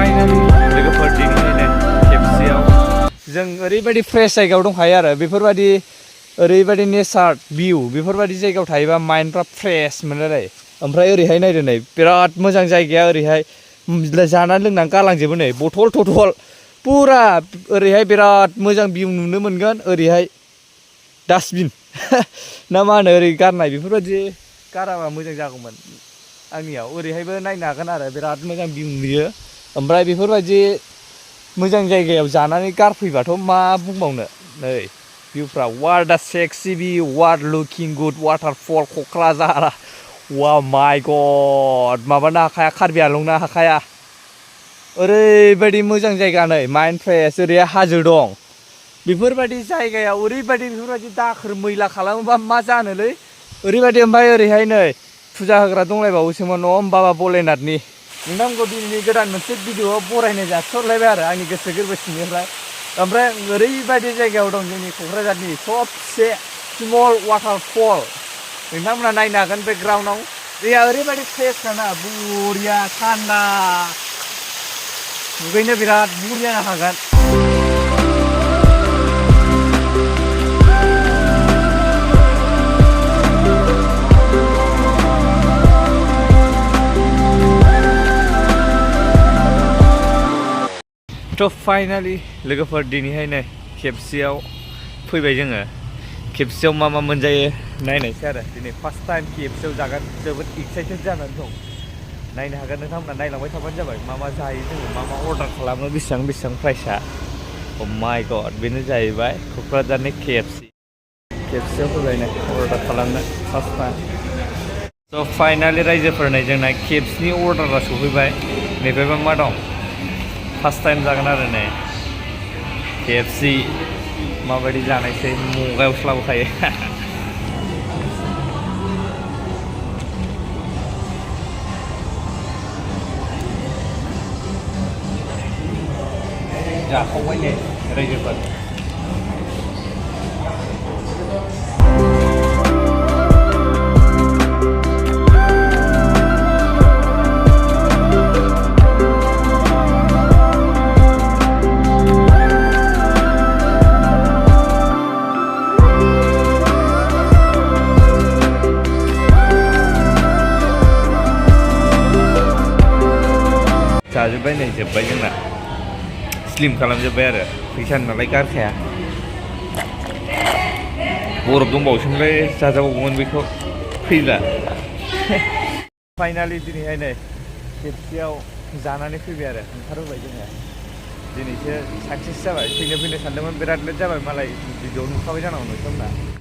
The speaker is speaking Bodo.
फाइनालि लोगोफोर दिनैहायनो खेबसेयाव जों ओरैबायदि फ्रेश जायगायाव दंखायो आरो बेफोरबायदि ओरैबायदि नेचार भिउ बेफोरबायदि जायगायाव थायोबा माइन्डफ्रा फ्रेश मोनो आरो ओमफ्राय ओरैहाय नायदो नै बिराद मोजां जायगाया ओरैहाय जानानै लोंनानै गालांजोबो नै बथल थथल पुरा ओरैहाय बिराद मोजां भिउ नुनो मोनगोन ओरैहाय डास्टबिन ना मा होनो ओरै गारनाय बेफोरबायदि गाराबा मोजां जागौमोन आंनियाव ओरैहायबो नायनो हागोन आरो बिराद मोजां भिउ नुयो ओमफ्राय बेफोरबायदि मोजां जायगायाव जानानै गारफैबाथ' मा बुंबावनो नै भिउफ्रा वाट दा सेक्सि भिउ वाट लुकिं गुड वाटारफल क'क्राझार वा माय गड माबानो हाखाया कार्बि आंलंनो हाखाया ओरैबायदि मोजां जायगा नै माइन्ड फ्रेश ओरैहाय हाजो दं बेफोरबायदि जायगायाव ओरैबायदि बेफोरबायदि दाखोर मैला खालामोबा मा जानोलै ओरैबायदि ओमफ्राय ओरैहाय नै फुजा होग्रा दंलायबावोसोमोन न'आव बाबा भलेनाथनि नोंथांमोनखौ दिनैनि गोदान मोनसे भिडिअ'आव बरायनाय जासिहरलायबाय आरो आंनि गोसो गोरबो सिंनिफ्राय ओमफ्राय ओरैबायदि जायगायाव दं जोंनि क'क्राझारनि सबसे स्मल वाटारफल नोंथांमोना नायनो हागोन बे ग्राउन्डआव दैया ओरैबायदि फ्रेशखाना बरिया थान्दा दुगैनो बिराद बरिया हागोन थ' फाइनालि लोगोफोर दिनैहायनो खेबसेयाव फैबाय जोङो खेबसेयाव मा मा मोनजायो नायनायसै आरो दिनै फार्स्ट टाइम खेबसेयाव जागोन जोबोद एक्साइटेड जानानै दं नायनो हागोन नोंथांमोना नायलांबाय थाबानो जाबाय मा मा जायो जोङो मा मा अर्डार खालामो बेसेबां बेसेबां प्राइसआ अ माय गड बेनो जाहैबाय क'क्राझारनि KFC खेबसेयाव फैबायनो अर्डार खालामनो फार्स्ट टाइम थ' फाइनालि रायजोफोरनो जोंना KFCनि अर्डारा सफैबाय नैबेबा मा दं फार्स्ट टाइम जागोन आरो नै KFC माबायदि जानायसै मुगायावसो लाबोखायो जाखांबाय नै रायजोफोर जाजोब्बाय नै जोब्बाय जोंना स्लिम खालामजोब्बाय आरो फैसानि नालाय गारखाया बरफ दंबावोसोमोनलाय जाजाबावगौमोन बेखौ फैला फाइनालि दिनैहाय नै खेबसेयाव जानानै फैबाय आरो ओंखारबोबाय जोङो दिनैसो साक्सेस जाबाय फैनो सानदोंमोन बिराद लेट जाबाय मालाय भिडिअ नुखाबाय जानांगौ नोंथांमोना